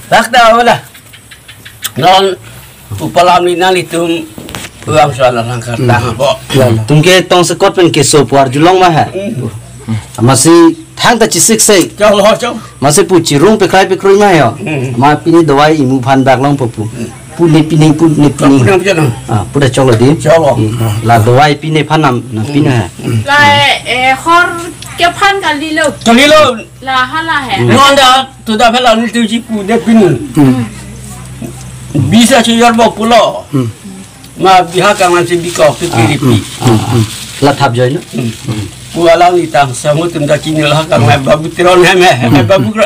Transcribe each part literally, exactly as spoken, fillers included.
Dak da wala. Non pu palam ni nanglitum uang soal langkar tang apa? Tum ke tongsekot pen keso pu arjulong ma ha. Amatsi thangta chesik sei. Cholo cholo. Amatsi pu chirung pekrai pekrui ma yo. Hmm. Ma pini dawai imu aphan dak longpo pu. Pu ne pining, pu ne pining. Pu ne pining. Ah, pu ta cholo di. Cholo. Hmm. La dawai pine aphan nam, nam pine ha. La, eh, hor kephan kalilo. Kalilo. La hala he. Hmm. Non da tu da phela ni tu ji pu ne pining. Hmm. Bisa si yor bo pulo. Hmm. Ma biha ka man si biko pikir ipi. Ah, ah, ah. La thap joi no? Hmm. Pu alang ni tang samu tum da chini la ka mai babu tiron he me, he babu kra.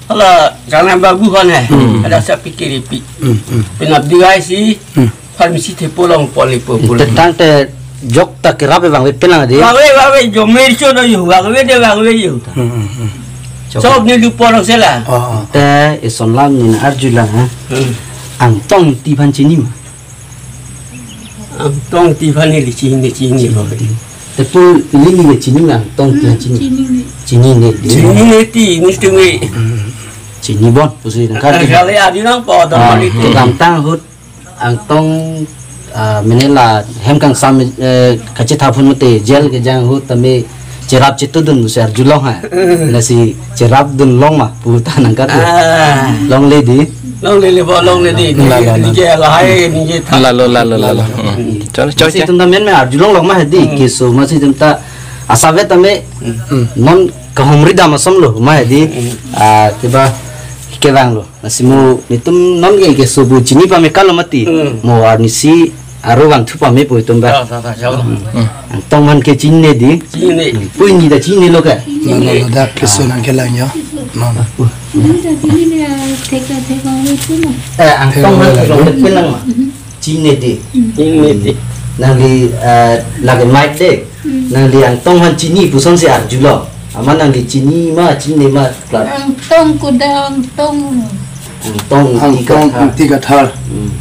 Hala ka mai babu han he. Hmm. Ada sa pikir ipi. Hmm, hmm. Pina bigai si. Hmm. Pharmacy the polong poli po poli. Te tangte jok ta kerap vangve pelang di. Vangve, vangve, jo mercho do yo, vangve de vangve yo. Hmm, hmm, hmm. Sob ni lu polong sela. Oh, oh. Te ison lam ni arjulang ha. Hmm. Angtong Ingti aphan chini ma? Angtong Ingti aphan neli chini, chini lo. Te pu ili neli chini ma Angtong Ingti aphan chini? Chini ne. Chini ne di. Chini ne ti, ni tungi. Hmm. Chini bon, pusi nangkar. Kali adi nang po, ah, dong itu. Kedamtang ahut Angtong, ah, mene la hem kangsam, eh, kachethap ahut mate jail kejang ahut tame cherap chetudun si arjulong ha. Lasi cherapdun long ma pu ta nangkar. Ah. Longle di. Longle le bo longle di. La, la, la. Ni je lahai ni je thap. Lalo, lalo, lalo. Hmm. Chalo, chalo, amatsi chalo. Tum ta men me arjulong long ma ha di. Hmm. Keso amatsi tum ta asap ave tame. Hmm. Non kahumri dam asom lo ma ha di. Hmm. Ah, kiba kevang lo. Amatsi mo netum non ke keso pu chini pame kalo mati. Hmm. Mo arnisi aro vangthu pame pu itum ba. Ta, ta, ta, chalo. Hmm. Angtong aphan ke chini ne di. Chini ne. Hmm. Pu ingti ta chini lo ke. No, no, no, dak keso nangkelang yo. No, no. Eh, Angtong aphan ke long ke lang ma. Chini ne di. Chini ne di. Nangli, eh, lagi mic de. Hmm. Nangli Angtong aphan chini puson si arjulo. Amat nangli chini ma, chini ma, klar. Angtong kuda, Angtong. Angtong Ingti Kathar. Ingti Kathar. Hmm.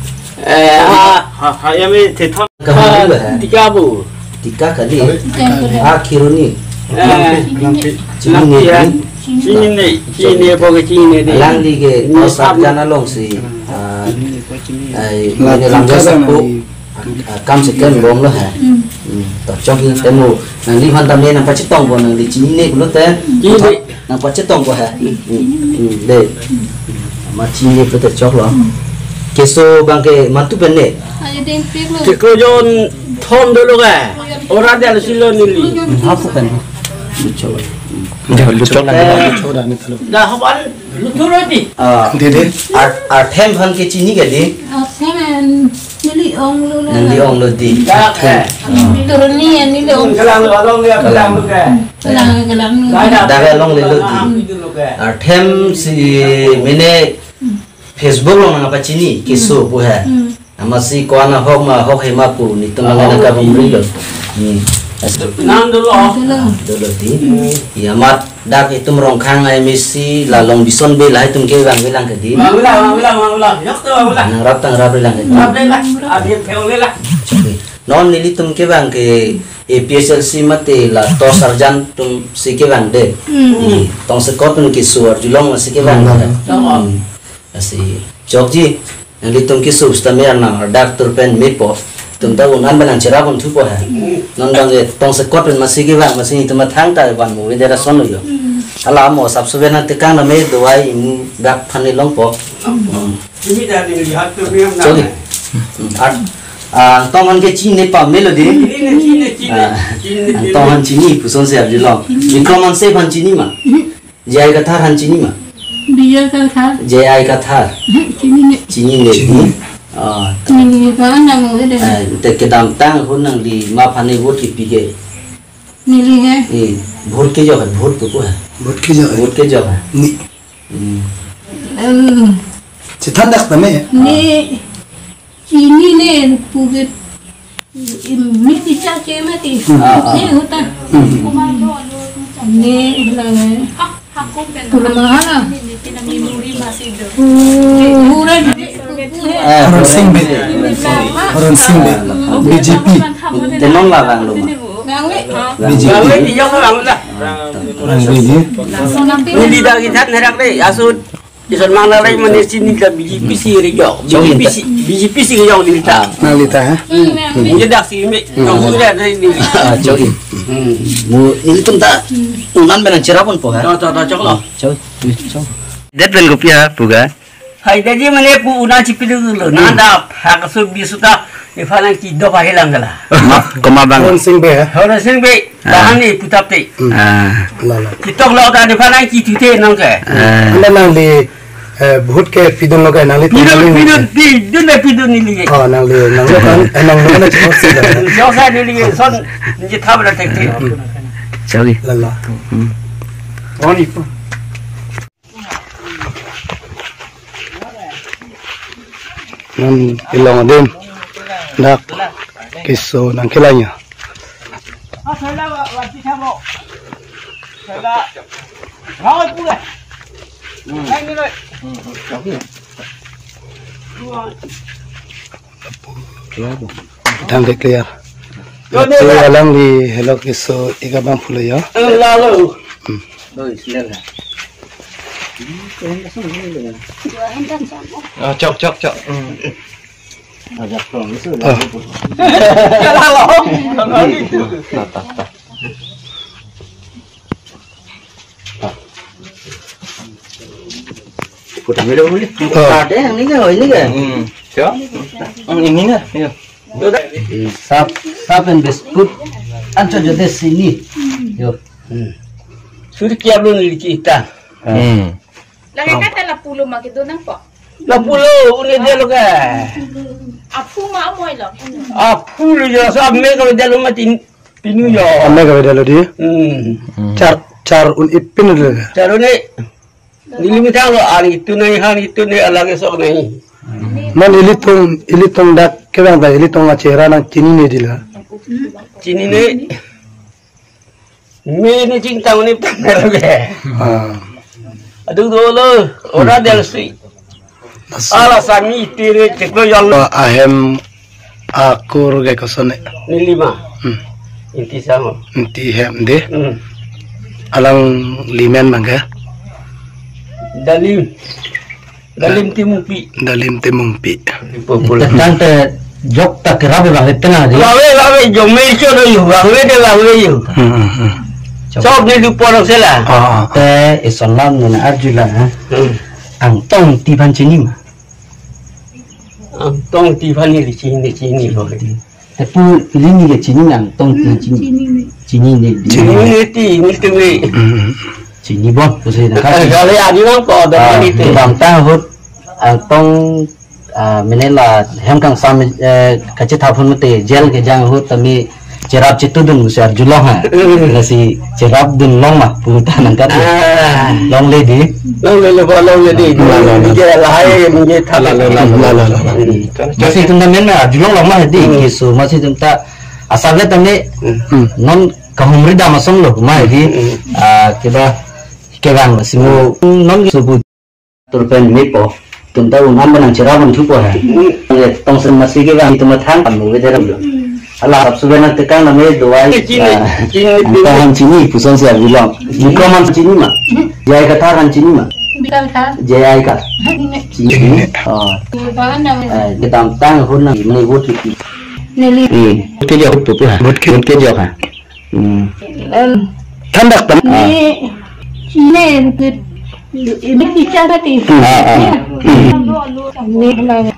Eh, ha, ha, ha, ya me the thon. Kathar. Tika bu. Tika kali. Tika kuda. Ah, Kheroni. Eh, Langpi. Chini ne di. Chini ne, chini ne, bo ke chini ne di. Alangli ke, ini tos sarjan along si. Ah, ai, la ini langga sapu. Ah, kam si ken bom lo ha. Hmm. Hmm. To chok ni temu. Nangli aphan tame nangpachetong bo nangli chini ne pulote. Chini. Nangpachetong bo ha. Hmm. Hmm. De. Ma chini ne pulote chok lo. Keso abang ke matu pen ne. Ayo ding pik lo. Chiklo jon thom dolo ke. Ora dia silo neli. Hap pen. Chok. Dia luchok lagi. Chok dah ni talo. Dah hapan. Luthur odi. Ah, dede. Ar-, Arthem aphan ke chini ke di? Arthem neli ong lo la. Neli ong lo di. Ya, eh. Turuni neli ong. Kelang lo, along ya, kelang lo ke. Kelang, kelang lo. Dah, dah. Dah along le lo di. Kelang lo ke. Arthem si mene Facebook along nangpachini, keso pu ha. Hmm. Amatsi ko-an ahok ma ahok he ma pu netum abang nangkahumri lo. Hmm. Nang dolo. Dolo. Dolo di. Hmm. Ya amat dak itum Rongkhang M A C la Longbison Bey lahai atum ke vangve lang ke di. Vangve lang, vangve lang, vangve lang. Yok to vangve lang. Nangrap ta ngrap lang ke di. Rap lang. Abi pheo lang. Chok ni. Non nelitum ke vang ke A P H L C mate la tos sarjan atum si ke vang de. Hmm. Hmm. Tongsekot pen keso arjulong si ke vang de. Hmm. Hmm. Lasi chokji. Nanglitum keso sitame arnam ardak tur pen mepo. Tum ta un-an pen nangcherap thupo ha. Non abang ke tongsekot pen masi kevang masi netum athang ta van mo vede ra son lo yo. Hala mo asap suven nangtekang name dawai imu dak aphan ne longpo. Hmm. Chokji. Ar-, ah, Angtong aphan ke chini pame lo di. Ah, Angtong aphan chini puson si arjulong. Bikram Hanse aphan chini ma? J I Kathar aphan chini ma? J I Kathar. J I Kathar. Chini ne. Chini ne di. Ah, chini ka nang le de. Eh, te kedamtang ahut nangli ma aphan ne vote kipi ke? Neli he. Eh, vote kejok, vote ke ko hai? Vote kejok. Vote kejok hai? Ne. Hmm. Em. Chethan dak tame. Ne. Chini ne pu ke, im, mi ti cha ke mati. Hmm. Ah, ah. Ne hota. Hmm. Ne hala ne. Pura mahala. Hu-, hura. Eh, Horon Sing Bey. Horon Sing Bey. B J P. Te non la vanglo ma? Vangve. B J P. Vangve, tijok vanglo. Vangve. Ini dah kita nerak deh, asut. Ison mang nalai mane chini ta B J P si rejok. Chok B J P inta. Si, B J P si rejok di ta. Ah. Nang lita, ha? Hmm. Ini dak si me. Hmm. Nang hura dari di. Ah, chok in. Hmm. Bu, nelitum ta un'an pen nangcherap ponpo, ha? To, to, to, choklo. Chok, chok. Det pen kopi ha, puga. Hai, jadi mane pu un'an chipilu lo. Hmm. Nanda, hak so bisuta, iphanang ki dopa hilang kala. Ma, koma bang. Horen Sing Bey, ha? Horen Sing Bey. Ah. Bahan ni putap te. Hmm. Ah. La, la. Kitok lo ta nephan nangkithu te nang ke. Ah. Anda nangli, eh, vote ke pidun lo ke nangli. Pidun, nangli pidun, pidun na pidun neli. Oh, nangli, nangli kan, eh, nangli kan chok si la. Chok sa neli son, neli thap la tek tek. Hmm. Chok in. La la. Hmm. Ron ipo. Non ilong adim dak keso nangkelang ya. Tang ke clear. Yo, ni, Lapu ya. Alangli helo keso ik abang pulo ya. Eh, lalu. Hmm. Oh, chok, chok, chok. Hmm. Oh. Lalu. Ta, ta, ta. Putar dulu, boleh. Oh. Ada yang ini kan, ini kan? Hmm. Ya. Oh, ini kan? Ya. Sap, sap and biscuit. Ancho jode sini. Yo. Hmm. Suri kia belum di kita. Hmm. Lagi kata lapu lo ma kedo nangpo. Lapu lo, uni dia lo ka. Aphu ma amoi lo. Aphu lo ya, so ame kalau dia lo ma tin. Pinu yo. Ame kave dalo di? Hmm. Hmm. Char, char un-e pinu dalo. Char un-e. Neli methang lo, ani itu nai, ani itu nai, alang esok nai. Non ilitum, ilitum dak kevang ta ilitum achehra nangchinine di la. Chinine. Me ni chingtang ni pamelo ke. Ah. Aduh dolo, ora dia si. Ala sami tiri chiklo yalo. Ahem akur ke kosone. Neli ma. Hmm. Inti sama. Inti hem de. Hmm. Alangli men bang ke? Dalim. Dalim Timungpi. Dalim Timungpi. Popular. Tangte jok ta kerap bang le tengah di. Lawe, lawe, jok me cho do yu, lawe de lawe yu. Hmm, hmm, hmm. Chok ni du porong sela. Ah, ah. Te ison lam ni arju la, ha? Hmm. Angtong Ingti aphan chini ma? Angtong Ingti aphan neli chini, chini ho. Te pu ili ni ke chini nang, Angtong Ingti chini. Hmm, chini ni. Chini ni di. Chini ni ti, ni tu ni. Hmm. Chini bon, pusi na ka. Kali adi nang ko, ada ni ti. Ah, kedamtang ahut, Angtong, ah, mane la hem kangsam, eh, kachethap ahut mate, jail kejang ahut tame cherap chetudun si arjulong ha. Lasi cherap dun long ma, pu ta nangkat. Ah. Longle di. Longle le, longle di. La, la, la. Ni je lahai, ni je thap. La, la, la, la, la, la. Hmm. Masi itum ta men ma, arjulong long ma di. Hmm. Keso, masi itum ta asal le tame, hmm, non kahumri dam asong lo, ma di. Hmm. Ah, keba, kebang, si mo, non keso pu. Tur pen mepo, itum ta un'an pen nangcherap thupo ha. Hmm. Ye, tongsen masi kebang itum athang kamu ke daram lo. Hmm. Ala sap suben nangtekang name dua. Chini, ah, chini, Angtong aphan chini, puson si arjulong. Hmm. Bikram aphan chini ma? J I Kathar aphan chini ma? Bikram Kathar. J I Kathar. Chini. Chini. Oh. Bikram Kathar. Eh, kedamtang ahut nang mane vote kiti. Neli. Hmm. Vote kejok ahut pupu ha. Vote ke, vote kejok ha. Hmm. Em, thandak tam. Ah. Ni, ni, ni, ni bicara ti. Hmm. Ah, ah. Ni, ni.